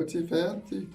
Leute, fertig.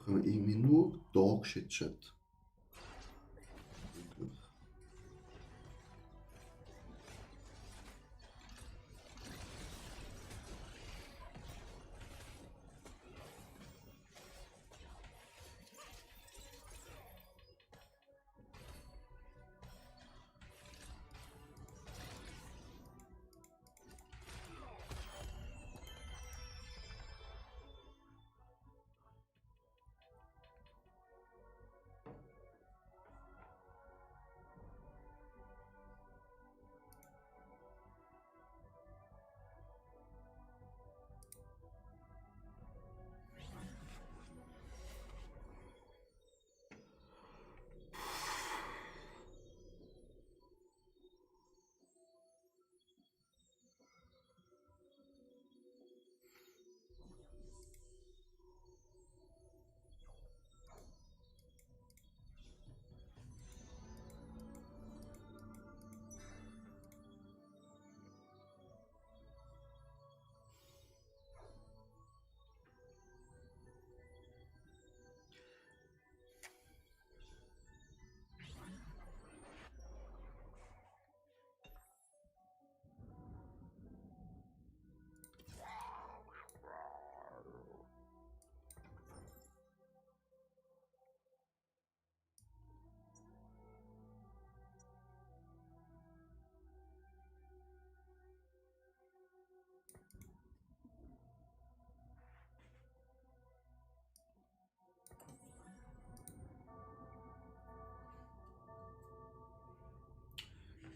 Wir haben irgendwie nur Dogshit-Chat.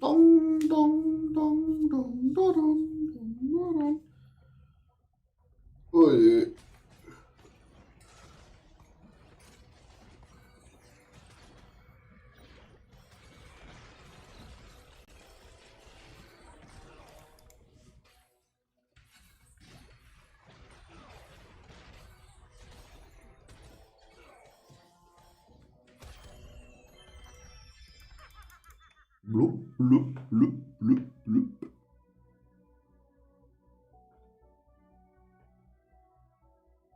Dong, dong, dong, dong, dong, dong, dong, dong. Oi. Blub, blub, blub, blub, blub.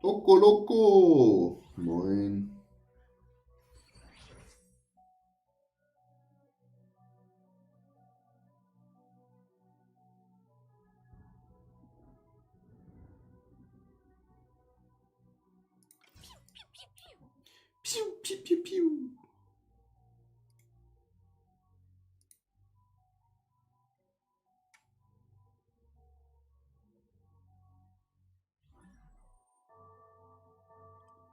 Loco, loco. Moin. Piu, piu, piu, piu.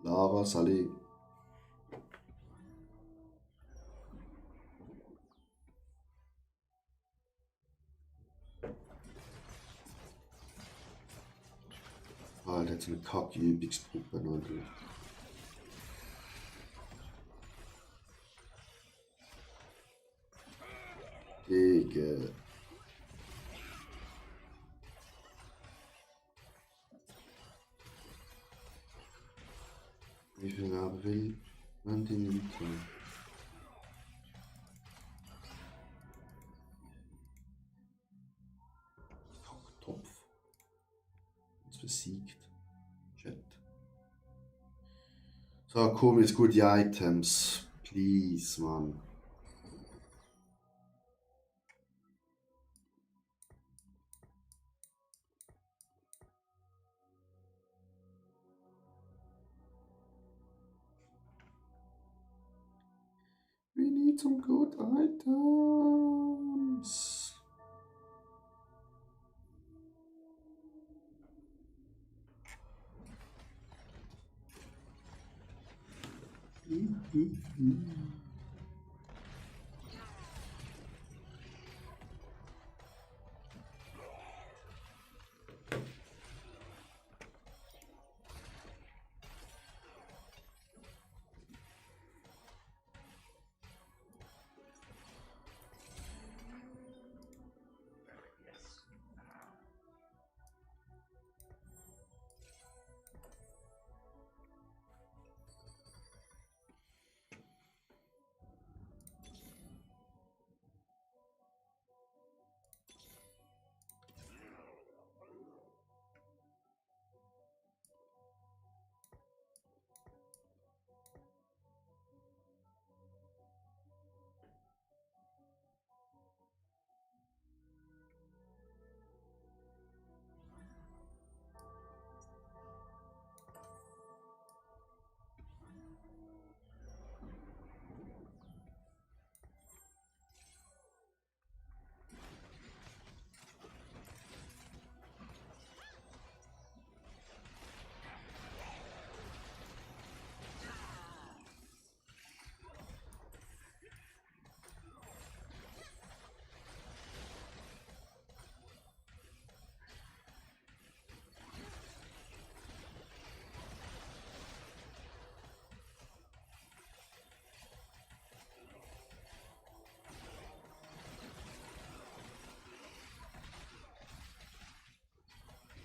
Lava salé. Alter, jetzt eine Kack-Übungstruppe, Alter. Digga. Wie viel haben will man den nicht? Topf. Uns besiegt. Chat. So, komm, jetzt gut die Items. Please, Mann. We need some good items.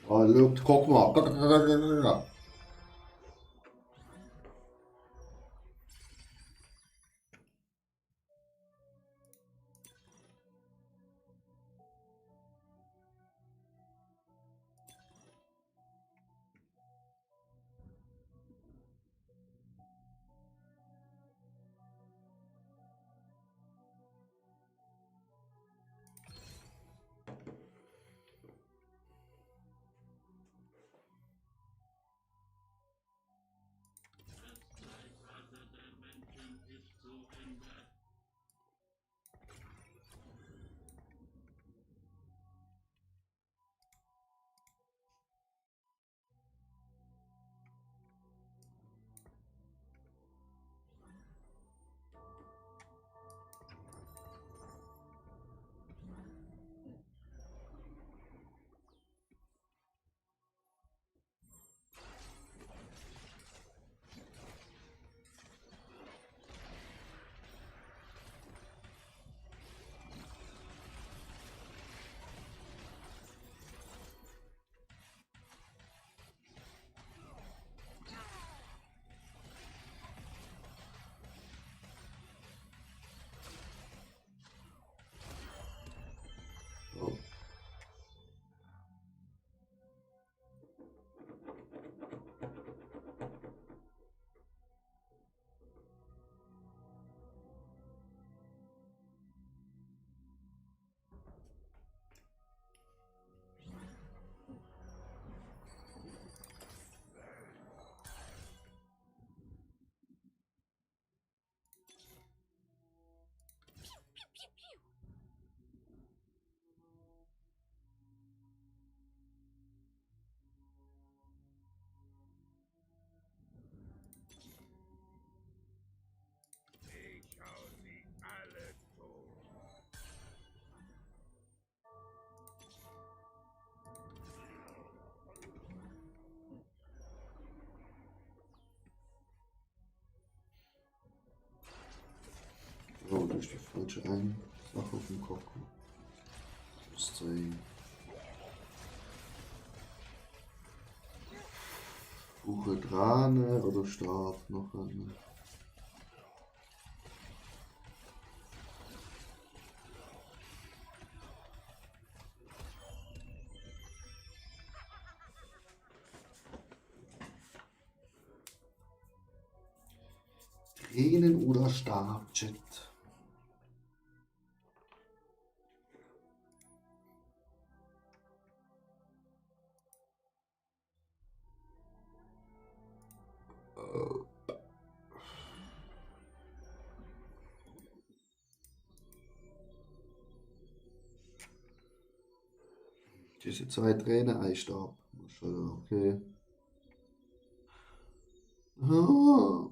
Oh, look, guck mal. ist die falsche Sache auf dem Kopf. Das zeigen. Suche Drane oder Stab noch eine. Tränen oder Stabchat. Diese zwei Tränen, ein Stab. Okay. Ah.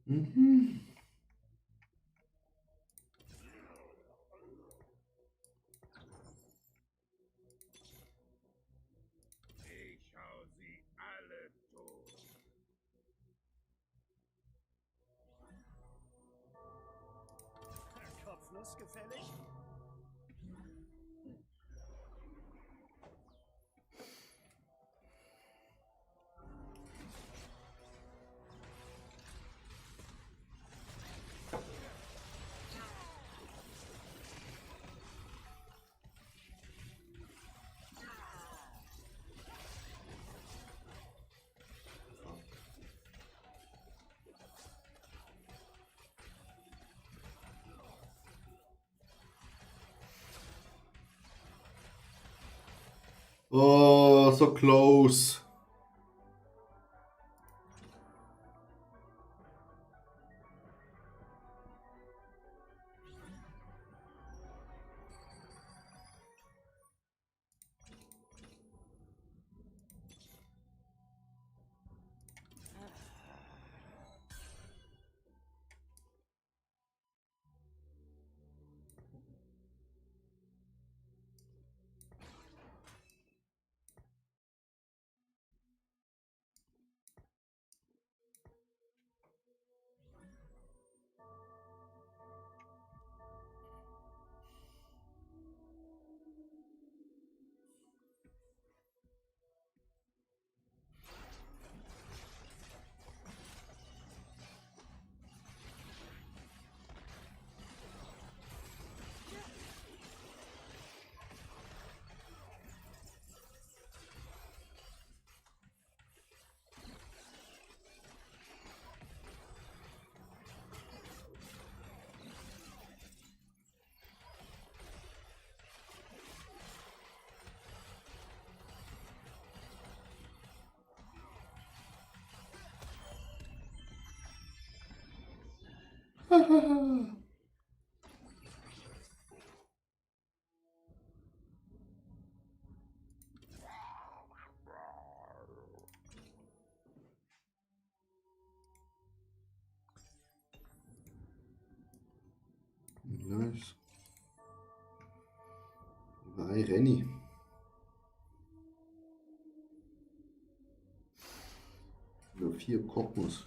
Mhm. Ich hau sie alle tot. Kopfnuss gefällig? Oh, so close. Nice. Nein, Renny. Nur 4 Kokos.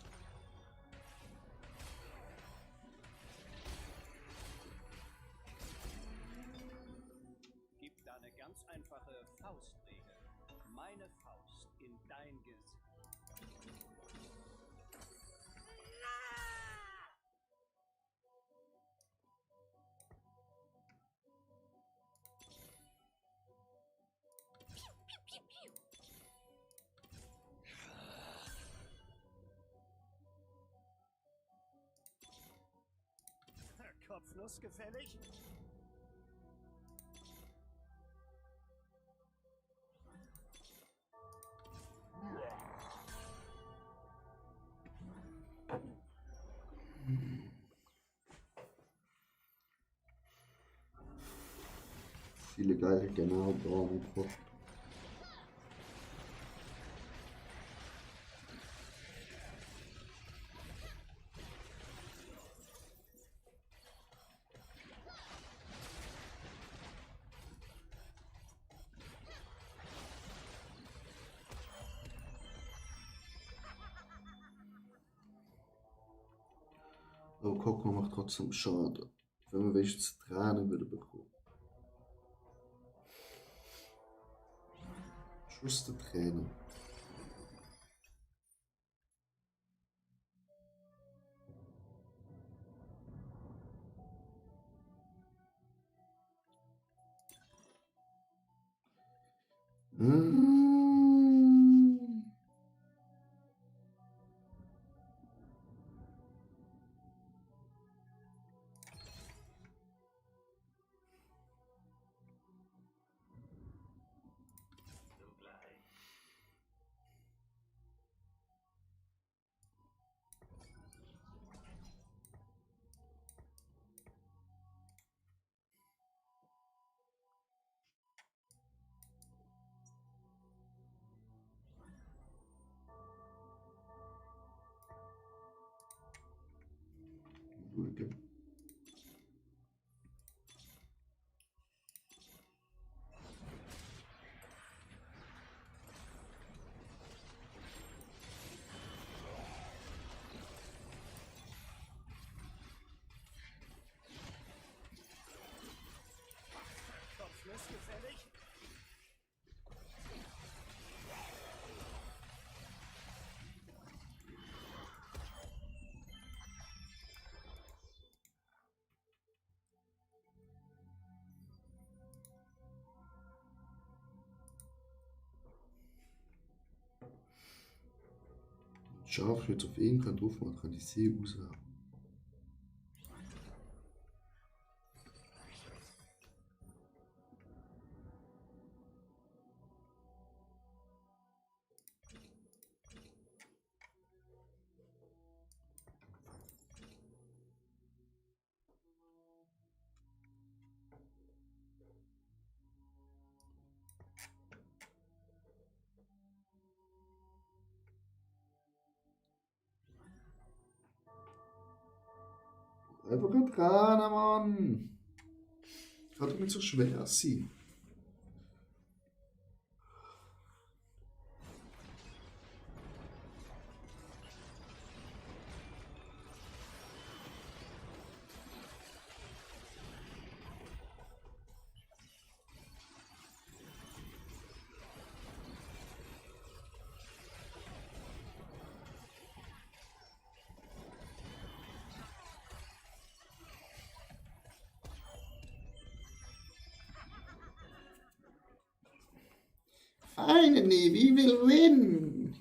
Gibt da eine ganz einfache Faustregel. Meine Faust in dein Gesicht. Kopfnuss gefällig? Viele geile genau da Mikro. Aber Coco macht trotzdem Schaden. Wenn wir wenigstens Tränen würde bekommen. Schuss der Tränen. Mm. Okay. Kopfnuss gefällig? Scharf jetzt auf ihn kann drauf machen, kann die See raushaben. Einfach ein Tränen, Mann! Kann doch nicht so schwer sein. Finally, we will win!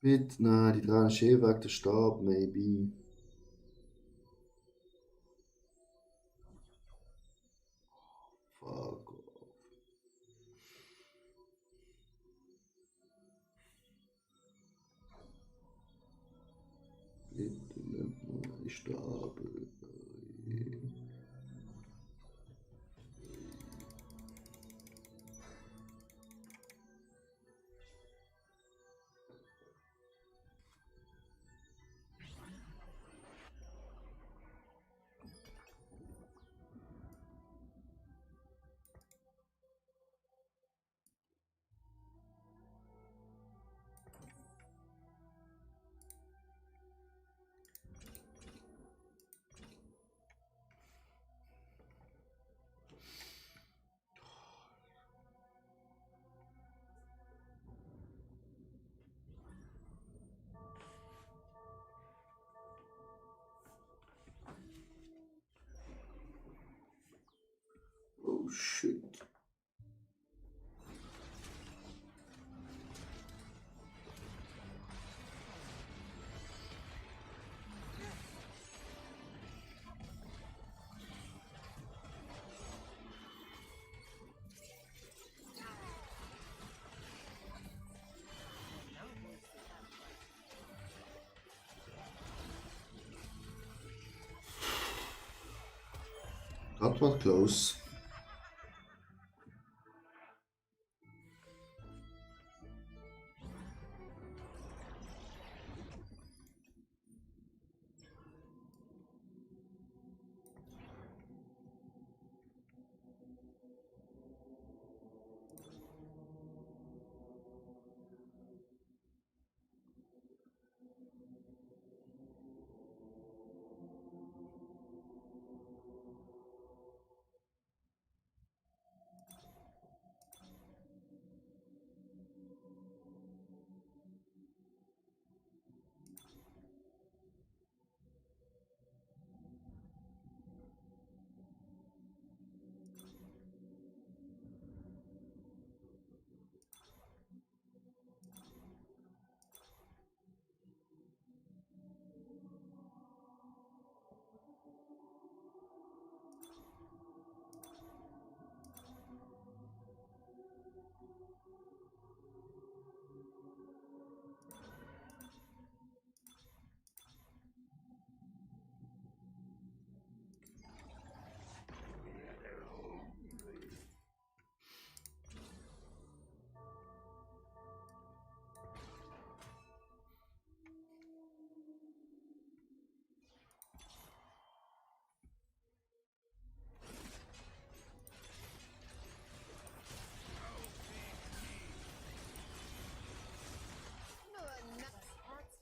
Bitte, nein, die drei Schere weg, der Stab, maybe. Fuck off. Bitte nicht mal Stab. Oh shit. That was close.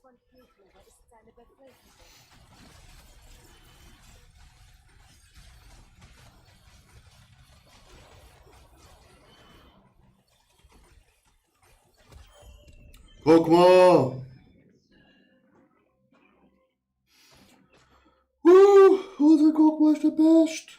Von Peteler ist seine Bevölkerung. Guck mal! Unser Guck ist der Best!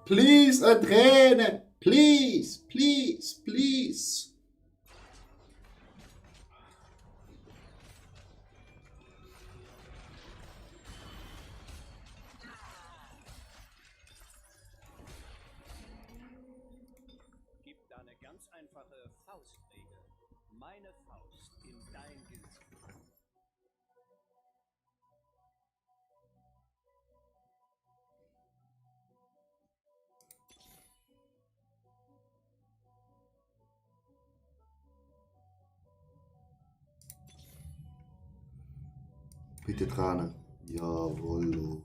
Please, eine Träne! Please, please, please! Gibt da eine ganz einfache Faustregel. Meine Faust in dein Gesicht. Bitte Träne. Jawollo.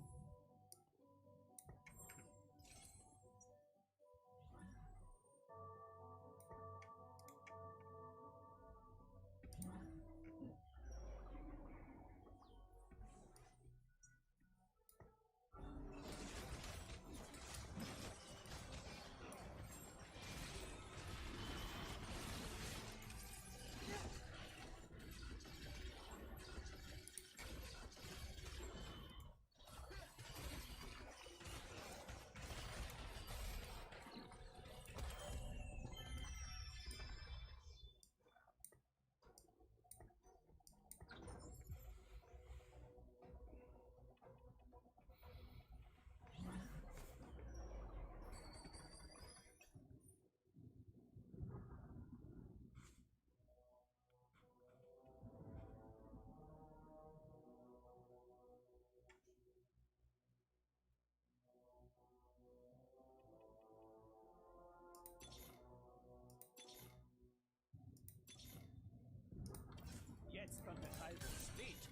Jetzt kommt der Teil, wo es weht.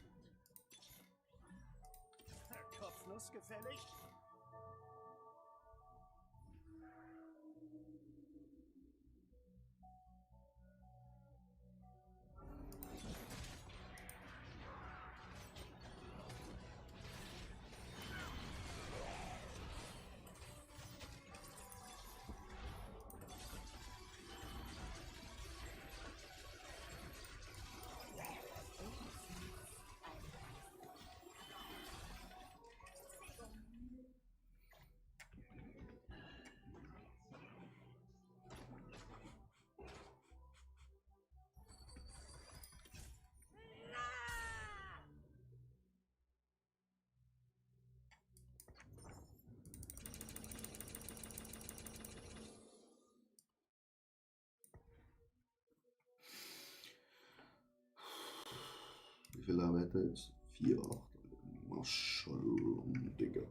Kopfnuss gefällig? Wie viel haben wir jetzt? 4, 8. Maschallah, Digga.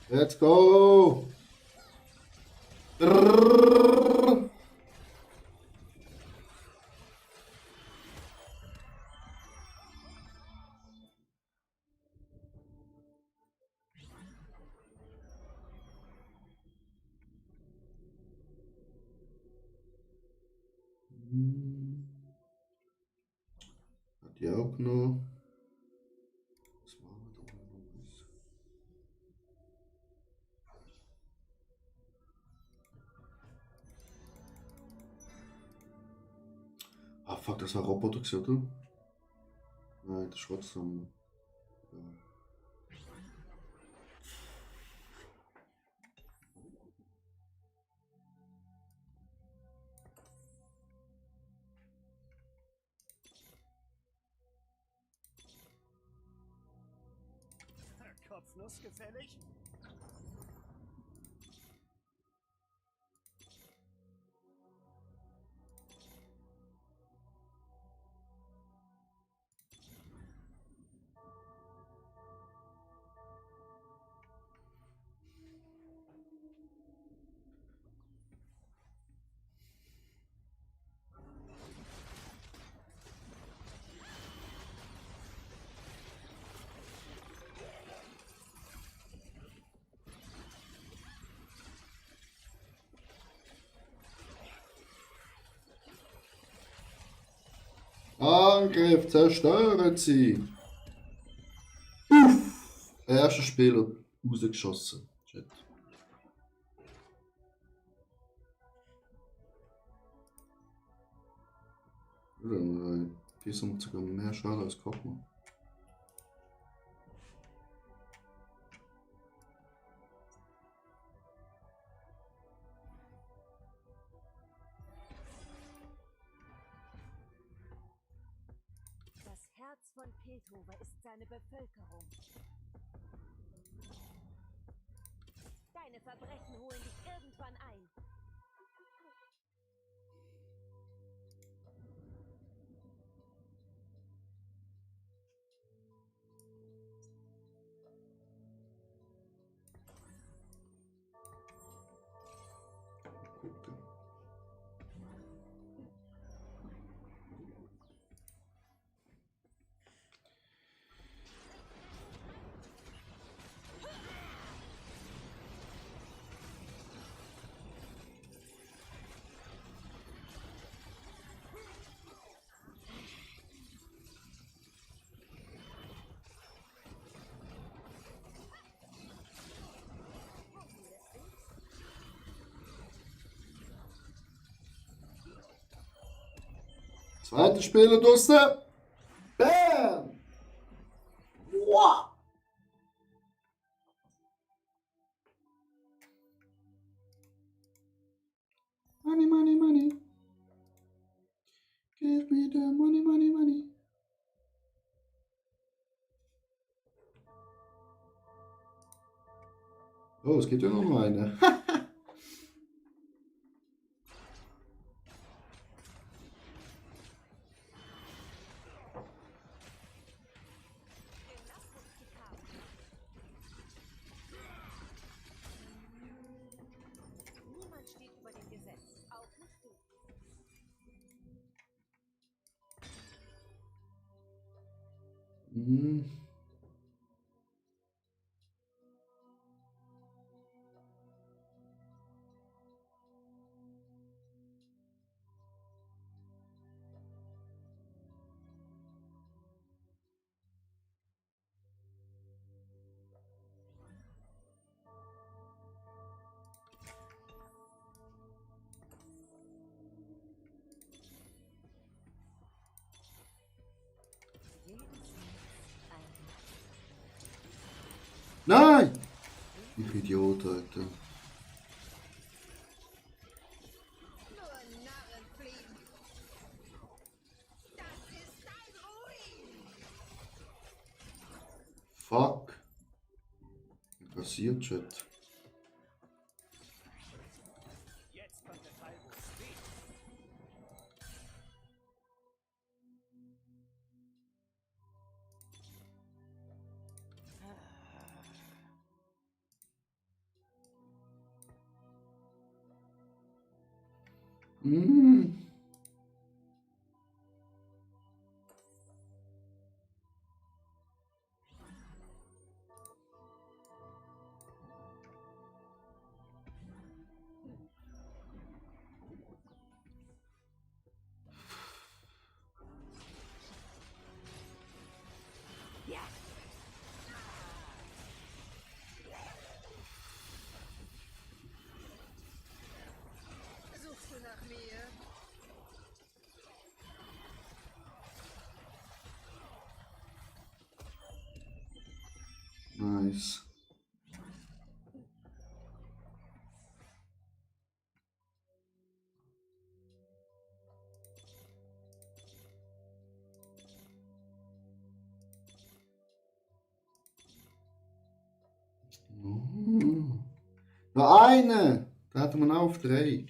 Let's go! Drrrr. Hat die auch noch? Was war da los? Ah, fuck, das war Roboter, oder? Nein, das ist trotzdem. Ja. Kopfnuss gefällig? Angriff, zerstören sie! Uff! Erster Spieler rausgeschossen. Shit. Die sind sogar mehr Schaden als Kochmann. Das Herz von Piltover ist seine Bevölkerung. Deine Verbrechen holen dich irgendwann ein. Gucken. Zweiter Spieler draussen. Bam! Wow! Money, money, money. Give me the money, money, money. Oh, es gibt ja noch eine. Niemand steht über dem Gesetz, auch nicht du. Mhm. Jedes Herz ein Nein! Ich Idiot, Alter. Nur Narren fliehen. Das ist dein Ruin. Fuck. Was passiert, Chat? Jetzt kommt der Teil, wo es weht. Hm. Suchst du nach mir? Nice. Oh. Noch eine! Da hatten wir auf 3.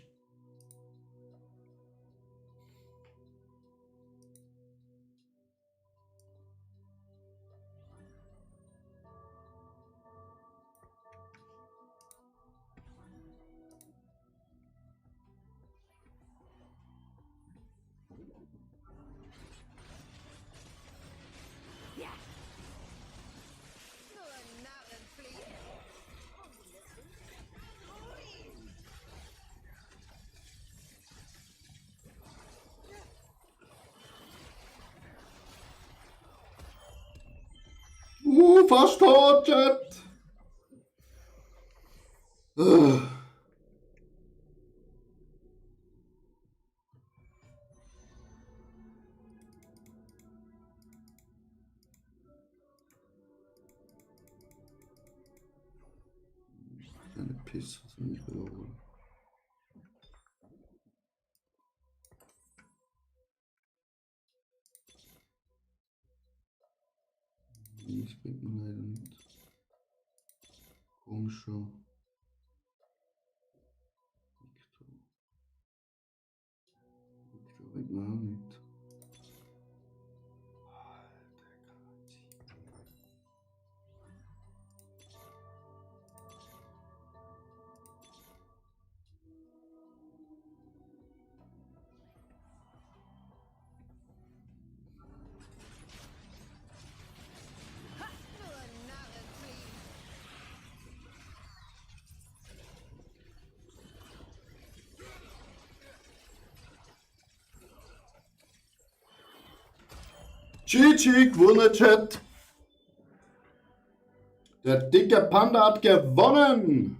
Nur Narren fliehen. Ruin. Fast tot, Chat! Eine Pisse, was bin ich verloren. Das bringt mir leider nicht. Komischer. Victor bringt mir auch nicht. Nur Narren fliehen. GG gewonnen, Chat. Der dicke Panda hat gewonnen.